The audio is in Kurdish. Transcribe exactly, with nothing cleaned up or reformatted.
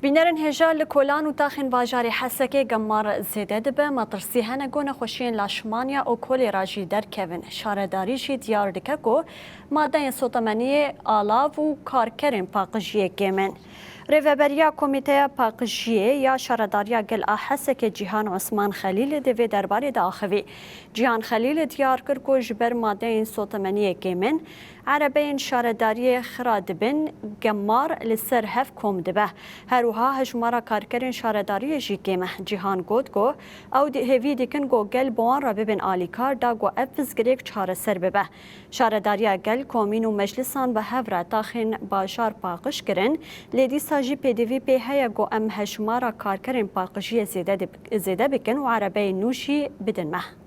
Bînerên hêja li kolan û taxên bajarê Hesekê gemar zêde dibe, metirsî hene ku nexweşiyên laşmaniya û kolêra jî derkevin. Şaredarî jî diyar dike ku madeyên sotemeniyê, alav û karkerên paqijiyê kêm in. Rêveberiya Komîteya Paqijiyê ya Şaredariya Gel a Hesekê Cîhan Osman Xelîl di vê derbarê de axivî. Cîhan Xelîl diyar kir ku ji ber madeyên sotemeniyê kêm in, erebeyên şaredariyê xira dibin, gemar li ser hev kom dibe. Her wiha hejmara karkerên şaredariyê jî kêm e. Cîhan got ku ew di hêvî dikin ku gel bi wan re bibin alîkar da ku ev pirsgirêk çareser bibe. Şaredariya gel komîn û meclisan bi hev re taxên bajar paqij kirin, lê dîsa jî pêdivî pê heye ku em hejmara karkerên paqijiyê zêde dib-, zêde bikin û erebeyên nû jî bidin me.